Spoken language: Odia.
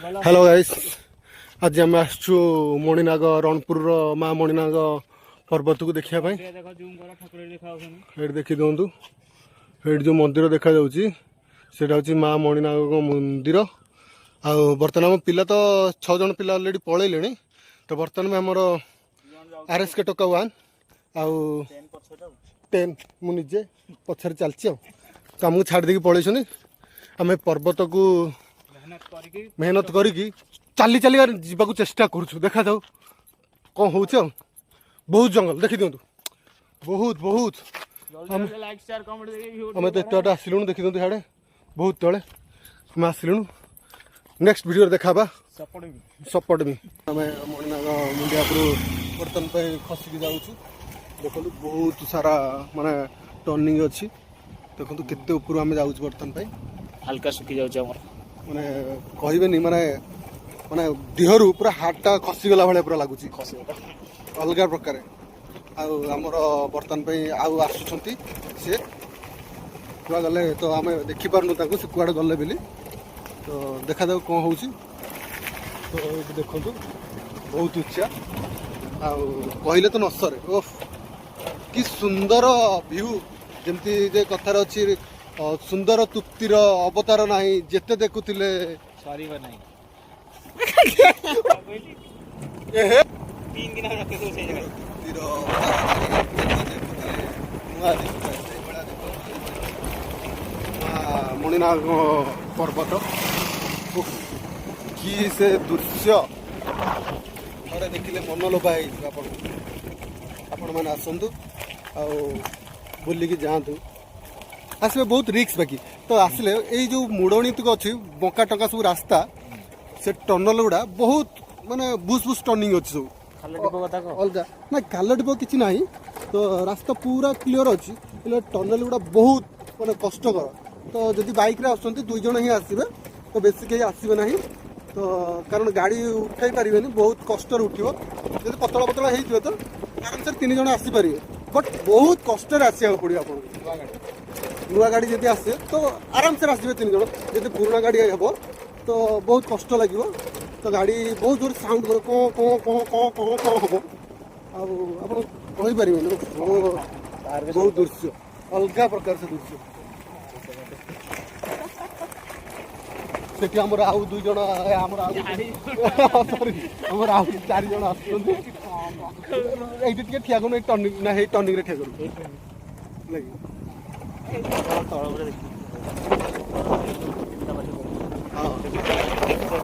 ହ୍ୟାଲୋ ଗାଇସ୍, ଆଜି ଆମେ ଆସିଛୁ ମଣିନାଗ, ରଣପୁରର ମା ମଣିନାଗ ପର୍ବତକୁ ଦେଖିବା ପାଇଁ। ଦେଖ, ଜୁମ୍ କର, ଠାକୁର ଦେଖାଯାଉଛନ୍ତି। ଏଇଠି ଦେଖି ଦିଅନ୍ତୁ, ଏଇଠି ଯେଉଁ ମନ୍ଦିର ଦେଖାଯାଉଛି, ସେଇଟା ହେଉଛି ମା ମଣିନାଗଙ୍କ ମନ୍ଦିର। ଆଉ ବର୍ତ୍ତମାନ ଆମ ପିଲା ତ ଛଅ ଜଣ ପିଲା ଅଲରେଡ଼ି ପଳେଇଲେଣି। ତ ବର୍ତ୍ତମାନ ଆମର ଆର୍ ଏସ୍ କେ ଟୋକା ୱାନ୍ ଆଉ 10, ମୁଁ ନିଜେ ପଛରେ ଚାଲିଛି। ଆଉ ତ ଆମକୁ ଛାଡ଼ି ଦେଇକି ପଳେଇଛନ୍ତି। ଆମେ ପର୍ବତକୁ ମେହନତ କରିକି ମେହନତ କରିକି ଚାଲି ଚାଲି ଯିବାକୁ ଚେଷ୍ଟା କରୁଛୁ। ଦେଖାଯାଉ କ'ଣ ହେଉଛି। ଆଉ ବହୁତ ଜଙ୍ଗଲ, ଦେଖିଦିଅନ୍ତୁ, ବହୁତ ବହୁତ। ଜଲ୍ଦି ଲାଇକ୍, ସେୟାର, କମେଣ୍ଟ ଦେଇକି ଆମେ ତ ଏତେ ବାଟ ଆସିଲୁଣୁ। ଦେଖିଦିଅନ୍ତୁ, ସିଆଡ଼େ ବହୁତ ତଳେ ଆମେ ଆସିଲୁଣୁ। ନେକ୍ସଟ ଭିଡ଼ିଓରେ ଦେଖା ହେବା। ସପୋର୍ଟ ବି। ସପୋର୍ଟ ବି। ଆମେ ମଣିନାଗ ମୁଣ୍ଡିଆ ଉପରୁ ବର୍ତ୍ତମାନ ପାଇଁ ଖସିକି ଯାଉଛୁ। ଦେଖନ୍ତୁ, ବହୁତ ସାରା ମାନେ ଟର୍ଣ୍ଣିଂ ଅଛି। ଦେଖନ୍ତୁ, କେତେ ଉପରୁ ଆମେ ଯାଉଛୁ ବର୍ତ୍ତମାନ ପାଇଁ। ହାଲକା ଶୁଖି ଯାଉଛି ଆମର। ମାନେ କହିବେନି, ମାନେ ମାନେ ଦେହରୁ ପୁରା ହାର୍ଟଟା ଖସିଗଲା ଭଳିଆ ପୁରା ଲାଗୁଛି। ଖସି ଅଲଗା ପ୍ରକାରେ। ଆଉ ଆମର ବର୍ତ୍ତମାନ ପାଇଁ ଆଉ ଆସୁଛନ୍ତି, ସିଏ କୁଆ ଗଲେ ତ ଆମେ ଦେଖିପାରୁନୁ ତାଙ୍କୁ, ସେ କୁଆଡ଼େ ଗଲେ ବୋଲି। ତ ଦେଖାଯାଉ କ'ଣ ହେଉଛି। ତ ଏଇଠି ଦେଖନ୍ତୁ, ବହୁତ ଉଚ୍ଚା ଆଉ କହିଲେ ତ ନ ସରେ। ଓଫ, କି ସୁନ୍ଦର ଭ୍ୟୁ! ଯେମିତି ଯେ କଥାରେ ଅଛି, ସୁନ୍ଦର ତୃପ୍ତିର ଅବତାର ନାହିଁ, ଯେତେ ଦେଖୁଥିଲେ ସରିବ ନାହିଁ। ଏହେ। 3 ଦିନ ରଖିବୁ ସେଇ ଜାଗାରେ। ତୃପ୍ତିର ଅବତାର ନାହିଁ, ଯେତେ ଦେଖୁଥିଲେ ନୂଆ ଦିଶୁଥାଏ। ସେଇଭଳିଆ ଦେଖନ୍ତୁ, ମା ମଣିନାଗ ପର୍ବତ। ଉଫ୍, କି ସେ ଦୃଶ୍ୟ! ଥରେ ଦେଖିଲେ ମନ ଲୋଭା ହେଇଯିବ ଆପଣଙ୍କୁ। ଆପଣମାନେ ଆସନ୍ତୁ ଆଉ ବୁଲିକି ଯାଆନ୍ତୁ। ଆସିବେ, ବହୁତ ରିସ୍କ। ବାକି ତ ଆସିଲେ ଏଇ ଯେଉଁ ମୁଡ଼ଣୀ ତୁକ ଅଛି, ବଙ୍କା ଟଙ୍କା ସବୁ ରାସ୍ତା, ସେ ଟନଲ ଗୁଡ଼ା ବହୁତ ମାନେ ବୁସ୍ ବୁସ୍ ଟର୍ଣ୍ଣିଂ ଅଛି ସବୁ। ଖାଲ ଢିପ କଥା କହ। ଅଲଗା ନା, ଖାଲ ଢିପ କିଛି ନାହିଁ ତ, ରାସ୍ତା ପୁରା କ୍ଲିଅର ଅଛି। ହେଲେ ଟନେଲ ଗୁଡ଼ା ବହୁତ ମାନେ କଷ୍ଟକର। ତ ଯଦି ବାଇକ୍ରେ ଆସୁଛନ୍ତି, ଦୁଇ ଜଣ ହିଁ ଆସିବେ, ତ ବେଶୀ କେହି ଆସିବେ ନାହିଁ ତ, କାରଣ ଗାଡ଼ି ଉଠାଇ ପାରିବେନି, ବହୁତ କଷ୍ଟରେ ଉଠିବ। ଯଦି ପତଳା ପତଳା ହେଇଥିବ ତ ଆରାମସରେ ତିନି ଜଣ ଆସିପାରିବେ, ବଟ୍ ବହୁତ କଷ୍ଟରେ ଆସିବାକୁ ପଡ଼ିବ ଆପଣଙ୍କୁ। ନୂଆ ଗାଡ଼ି। ନୂଆ ଗାଡ଼ି ଯଦି ଆସେ ତ ଆରାମସରେ ଆସିବେ ତିନି ଜଣ। ଯଦି ପୁରୁଣା ଗାଡ଼ି ହେବ ତ ବହୁତ କଷ୍ଟ ଲାଗିବ। ତ ଗାଡ଼ି ବହୁତ ଜୋର ସାଉଣ୍ଡ କରିବ, କଁ କଁ କଁ କଁ କଁ କଁ ହେବ, ଆଉ ଆପଣ କହିପାରିବେନି। ବହୁତ ଦୃଶ୍ୟ, ଅଲଗା ପ୍ରକାର ସେ ଦୃଶ୍ୟ। ସେଠି ଆମର ଆଉ ଦୁଇ ଜଣ, ଆମର ଆଉ, ସରି, ଆମର ଆଉ ଚାରି ଜଣ ଆସୁଛନ୍ତି। ଏଇଠି ଟିକେ ଠିଆ କରୁନ, ଏଇ ଟର୍ଣ୍ଣିଂ ନା, ଏଇ ଟର୍ଣ୍ଣିଂରେ ଠିଆ କରୁ ଲାଗି। ତଳ ଉପରେ ଦେଖିବି। ହଁ।